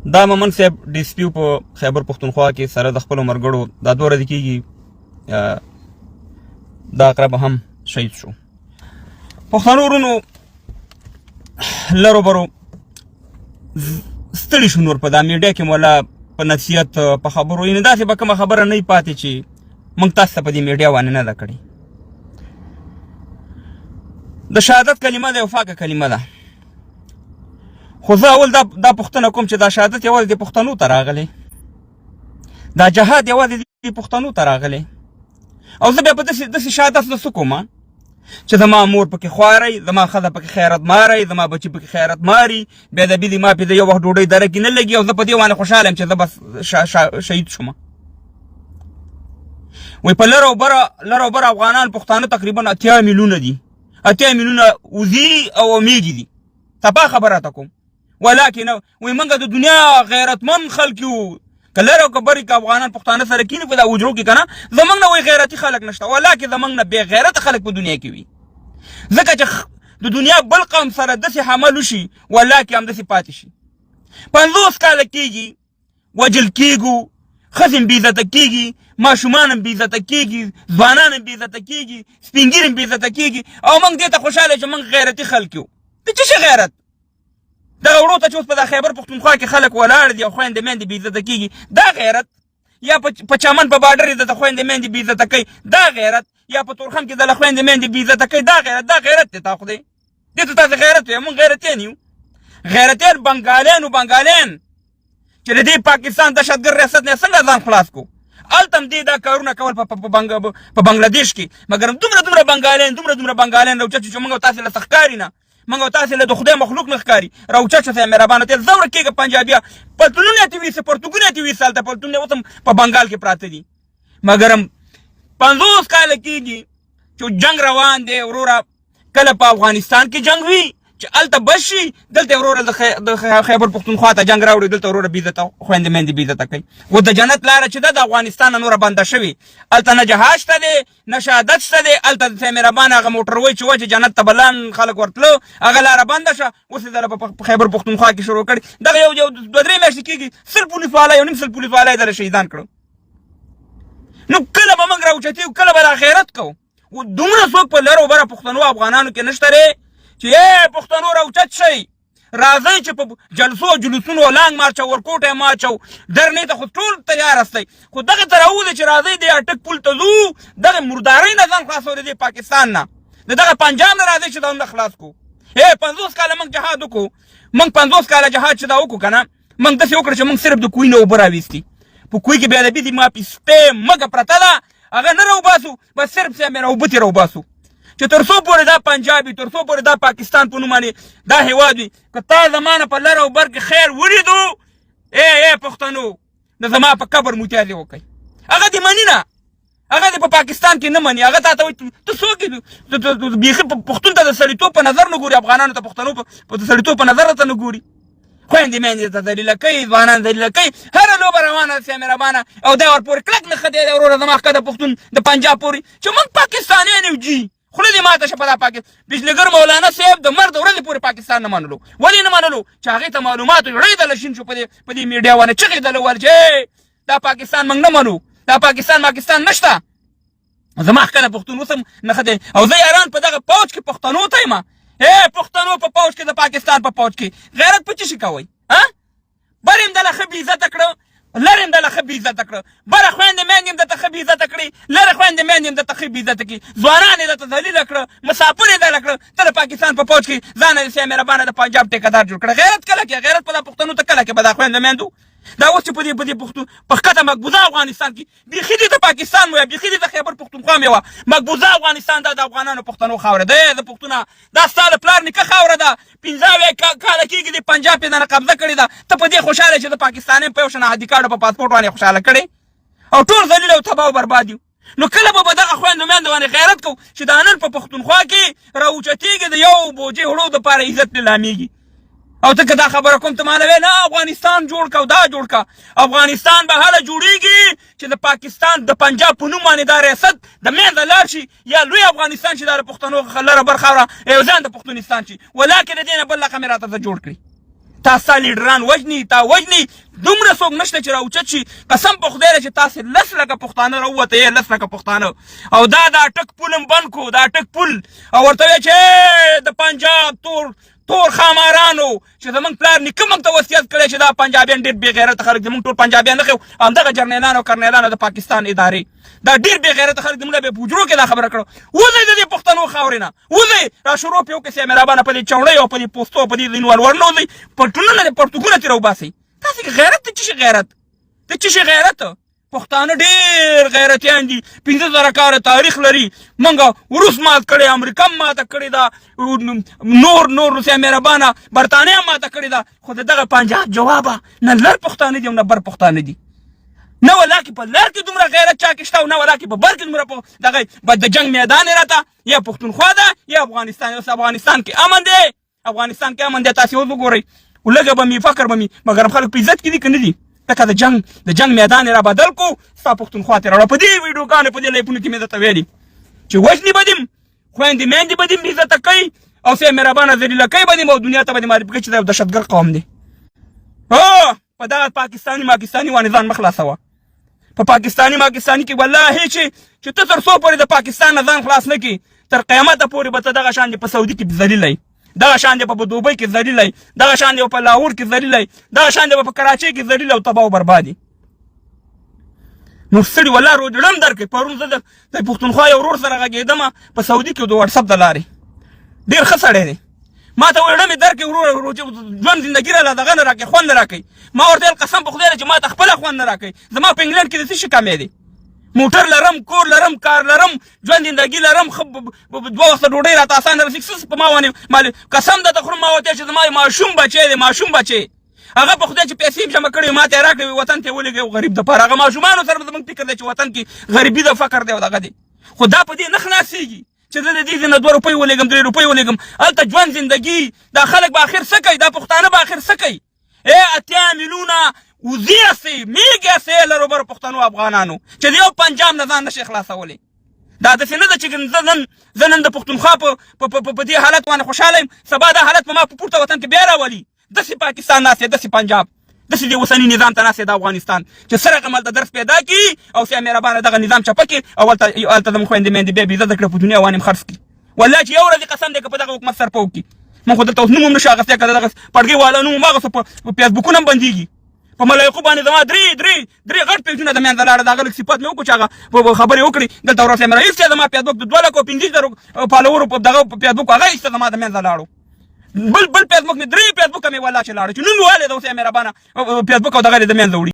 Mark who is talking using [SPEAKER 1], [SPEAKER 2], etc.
[SPEAKER 1] دا مومند صاحب ډي اس پي په خیبر پښتونخوا کې سره د خپلو مرګړو دا 2 ورځې کېږي، دا عقرب هم شهید شو. پښتنو ورونو لرو برو ستړي شو نور په دا میډیا کې مولا په نصیحت په خبرو، یعنې داسې به کومه خبره نه پاتې چې موږ تاسو ته په دې میډیا باندې نه ده کړې. د شهادت کلمه ده، یو پاکه کلمه ده، خو زه اول دا پوښتنه کوم چې دا شهادت یوازې د پښتنو ته راغلی، دا جهاد یوازې د پښتنو ته راغلی، او زه بیا په داسې شهادت زه څه کوم چې زما مور پکې خوارئ، زما ښځه پکې خیرت مارئ، زما بچي پکې خیرت ماري، بیا د بیدي ما پې د یو وخت ډوډۍ دره کې نه لګي، او زه په دې باندې خوشحاله یم چې زه بس شهید شوم. وایي په لر او بر افغانان پښتانه تقریبا 80 میلیونه دي، 80 میلیونه وزي او میږي دي. تبا خبره ته کوم، ولکن وایي موږ د دنیا غیرتمن خلک یو، که لر او که بر که افغانان پښتانه سره کیني په دا حجرو کې که نه، زموږ نه وایي غیرتي خلک نشته، ولکن زموږ نه بې غیرته خلک په دنیا کې وي، ځکه چې د دنیا بل قوم سره داسې حمل وشي ولکن همداسې پاتې شي. 50 کاله کېږي وژل کېږو، ښځې هم بې عزته کېږي، ماشومان هم بې عزته کېږي، ځوانان هم بې عزته کېږي، سپین ږیري هم بې عزته کېږي، او موږ دې ته خوشحاله چې موږ غیرتي خلک یو. د څه شي غیرت؟ دغه وړو ته چې اوس په دا خیبر پښتونخوا کې خلک ولاړ دي او خویندې میندې بې عزته کېږي، دا غیرت؟ یا په چمن په بارډر یې درته خویندې میندې بې عزته کوي، دا غیرت؟ یا په تورخم کې دله خویندې میندې بې عزته کوي، دا غیرت؟ دا غیرت دی تا خدای دې ته تاسې غیرت وایي. موږ غیرتیان یو، غیرتیان بنګالیان و بنګالیان چې د دې پاکستان دهشتګرد ریاست نه څنګه ځان خلاص کړو. هلته هم دې دا کارونه کول په بنګلادیش کې، مګر دومره دومره بنګالیان، دومره دومره بنګالیان راوچت چې موږ تاسې له څه ښکاري نه، موږ تاسې له د خدای مخلوق نه ښکاري راوچت شو. مهربانه ته زه ورک کېږه پنجابیا پتلونونه ترې ویسه، پرتوګونه ترې ویسه، هلته پتلونونه اوس هم په بنګال کې پراته دي. مګر 50 کاله کېږي چې جنګ روان دی وروره، کله په افغانستان کې جنګ وي چې هلته بس شي، دلته وروره د خیبر پښتونخوا ته جنګ راوړي، دلته وروره بې عزته خویندې میندې بې عزته کوي. خو د جنت لاره چې ده د افغانستان نه نوره بنده شوې، هلته نه جهاد شته دی، نه شهادت شته دی، هلته د سیمې ربانه هغه موټر وای چې وه چې جنت ته به لان خلک ورتلو، هغه لاره بنده شوه. اوس یې دله په خیبر پښتونخوا کې شروع کړې. دغه یو دوه درې میاشتې کېږي 100 پولیس والا، 1.5 پولیس والا یې دله شهیدان کړو. نو کله به موږ راوچتېږو، کله به دا غیرت کوو؟ دومره څوک په لر او بره پښتنو افغانانو کې نشته دی چې ای پښتنو راوچت شئ، راځئ چې په جلسو جلوسونو لانګ مارچ او ورکوټی مارچ او درنې ته خو ټول تیار استئ، خو دغه ته راووځئ چې راځئ دې اټک پل ته ځو، دغه مردارۍ نه ځان خلاصوو، د دې پاکستان نه، د دغه پنجاب نه راځئ چې ځانونه خلاص کړو. ای 50 کاله موږ جهاد وکړو، موږ 50 کاله جهاد چې دا وکړو که نه، موږ داسې وکړو چې موږ صرف د کوی نه اوبه راویستي، په کوی کې بیا د بیدي ما پې سپی مږه پرته ده، هغه نه راوباسو، بس صرف سیمې راوبه ترې راوباسو چې تر څو پورې دا پنجاب وي، تر څو پورې دا پاکستان په نوم باندې دا هېواد وي. که تا زما نه په لر او بر کې خیر ولیدو ای ای پښتنو، نو زما په قبر متیازې وکړئ. هغه دې مني نه، هغه دې په پاکستان کې نه مني، هغه تا ته وایي ته څوک یې؟ بیخي پښتون ته د سړیتوب په نظر نه ګوري، افغانانو ته پښتنو په د سړیتوب په نظر ته نه ګوري. خویندې میندې ته ذلیله کوي، ځوانان ذلیله کوي، هره لوبه روانه ده مهربانه، او دا ورپورې کلک نښتی دی وروره زما ښکته پښتون د پنجاب پورې چې موږ پاکستانیان یو جي. خوله دې ماته شه په دا پاکستان. بجلیګر مولانا صاحب د مرګ د ورځې پورې پاکستان نه منلو، ولې نه منلو؟ چې هغې ته معلومات وي، دله شین شو په دې میډیا باندې چغې دله وویل چې دا پاکستان موږ نه منو، دا پاکستان پاکستان نشته. زما ښکته پښتون اوس هم نښتی، او زه یاران په دغه پوځ کې پښتنو ته یم. ای پښتنو په پوځ کې، د پاکستان په پوځ کې غیرت په څه شي کوئ؟ ها بر یې هم دله ښه بې عزته کړو، لرې هم دله ښه بې عزته کړو، بره خویندې میندې هم درته ښه بې عزته کړې، لرې خویندې میندې هم درته ښه بې عزته کړي، ځوانان یې درته ذلیله کړه، مسافر یې دله کړه، ته د پاکستان په پوځ کې ځان د سیمې ربانه د پنجاب ټیکهدار جوړ کړه. غیرت کله کې؟ غیرت په دا پښتنو ته کله کې؟ په دا خویندو میندو دا اوس چې په دې په دې پښتو په ښکته مقبوضه افغانستان کې بیخي دې ته پاکستان وایه، بیخي دې ته خیبر پښتونخوا مې وه، مقبوضه افغانستان دا د افغانانو پښتنو خاوره ده. د پښتونه دا ستا د پلار نیکه خاوره ده، 75 کاله کېږي دې پنجاب یې درنه قبضه کړې ده، ته په دې خوشحاله چې د پاکستاني په یو شناختي کارډ په پاسپورټ باندې خوشحاله کړې او ټول ذلیل او تباه او برباد یو. نو کله به په دغه خویندو میندو باندې غیرت کوو چې دا نن په پښتونخوا کې راوچتېږي د یو بوجۍ وړو دپاره عزت لیلامېږي؟ او ته که دا خبره کوم ته مانه وایې نه افغانستان جوړ که او دا جوړ که. افغانستان به هله جوړېږي چې د پاکستان د پنجاب په نوم باندې دا ریاست د منځه لاړ شي، یا لوی افغانستان چې دا د پښتنو لره برخه یو ځان د پښتونستان شي، ولاکه د دې نه بل رقم یې راته څه جوړ کړي. تا ستا لیډران وژني، تا وژني. دومره څوک نشته چې راوچت شي. قسم په خدای چې تاسې لس لکه پښتانه راووته، یې لس لکه پښتانه، او دا د اټک پل هم بند کو، د اټک پل، او ورته وایي چې د پنجاب تور تور خامارانو چې زمونږ پلار نیکه موږ ته وصیت کړی چې دا پنجابیان ډېر بې غیرته خلک دي، موږ ټول پنجابیان نه ښیو، همدغه جرنیلان او کرنیلان د پاکستان ادارې دا ډېر بې غیرته خلک دي، موږ به په حجرو کې دا خبره کړو. وځئ د دې پښتنو خاورې نه، وځئ. را شروع پې وکړئ، مهربانه په دې چوڼۍ او په دې پوستو په دې ځینو ورنوځئ، پټونونه دې پرتوګونه ترې راوباسئ. تاسې غیرت د څه شي غیرت؟ د څه شي غیرت؟ پښتانه ډېر غیرتیان دي، 5000 کاله تاریخ لري. مونږ روس مات کړی، امریکا هم ماته کړې ده، نور نور روسیا مهربانه برتانیا هم ماته کړې ده، خو د دغه پنجاب جوابه نه لر پښتانه دي او نه بر پښتانه دي. نه ولاکې په لر کې دومره غیرت چا کې شته او نه ولاکې په بر کې دومره په دغه د جنګ میدان یې راته یا پښتونخوا ده یا افغانستان. اوس افغانستان کې امن دی، افغانستان کې امن دی. تاسې اوس وګورئ، لږه به مې فقر به مې، مګر خلک په عزت کې دي که نه دي؟ لکه د جنګ میدان یې را بدل کو، ستا پښتونخوا ته راوړه. په دې ویډیوګانو په دې لایفونو کې مې درته ویلي چې وژني به دیم، خویندې میندې به دیم بې عزته کوي او سه مهربانه ذلیله کوي به دیم او دنیا ته به دې معرفي کوي چې دا یو دهشتګرد قوم دی. په دغه پاکستاني ماکستاني باندې ځان مه خلاصوه. په پاکستاني ماکستاني کې والله چې ته تر څو پورې د پاکستان نه ځان خلاص نه کړي، تر قیامته پورې به ته دغه شان په سعودي کې ذلیل یې، دغه شان دی په دوبۍ کې ذلیل یې، دغه شان دی په لاهور کې ذلیل یې، دغه شان دی په کراچۍ کې ذلیل او تباه او برباد. نو ستړي والله روجړم درکړي. پرون زه د پښتونخوا یو ورور سره غږېدم په سعودي کې د واټساپ د لارې، ډېر ښه سړی دی. ما ته ویل مې درکې ورور، ژوند زندګي راله دغه نه راکې، خوند نه راکوي. ما ورته ویل قسم په خدای چې ما ته خپله خوند نه راکوي. زما په انګلنډ کې د څه شي کمی دی؟ موټر لرم، کور لرم، کار لرم، ژوند زندګي لرم، ښه دوه وخته ډوډۍ راته اسانه رسېږي. څه په ما باندې مالي قسم درته خورم، ما ورته چې زما ماشوم بچی دی، ماشوم بچی هغه په خدای چې پیسې یې جمع کړې ما ته یې راکړې، وطن ته یې ولېږه غریب دپاره. هغه ماشومانو سره زموږ فکر دی چې وطن کې غریبي ده، فقر دی او دغه دی، خو دا په دې نه خلاصېږي چې زه د دې ځای نه 2 روپۍ ولېږم، 3 روپۍ ولېږم. هلته ژوند زندګي دا خلک به اخر څه کوي؟ دا پښتانه به اخر څه کوي؟ ای 80 میلیونه وزې هسې میږې هسې لرو بر پښتنو افغانانو چې د یو پنجاب نه ځان نشي خلاصولی. دا داسې نه ده چې زه نن د پښتونخوا په دې حالت باندې خوشحاله یم، سبا دا حالت په ما په پورته وطن کې بیا راولي. داسې پاکستان ناست دی، داسې پنجاب، داسې د اوسني نظام ته ناست دی د افغانستان چې څه رقم هلته درس پیدا کړي او څه مهربانه دغه نظام چپه کړي او هلته زموږ خویندې میندې بیا بې عزته کړي، په دنیا باندې هم خرڅ کړي. والله چې یو ورځ قسم دی که په دغه حکومت سر په وکړي، موږ خو دلته اوس نوم هم نشو اخیستی، که دغه پړګۍ والا نوم هم اخیستو په فیسبوکونه هم بندېږي. په ملایقو باندې زما درې درې درې غټ پیجونه د منځه لاړه. د هغه لږ صفت مې وکړو چې هغه خبرې وکړي دلته ورسره مې هېڅ زما فیسبوک د 2,25,000 فالوورو په دغه فیسبوک هغه هېڅ زما د منځه لاړو. بل بل فیسبوک مې درې فیسبوک مې والله چې لاړو چې نوم مې والې د اوسه مهربانه فیسبوک او دغه د منځه وړي.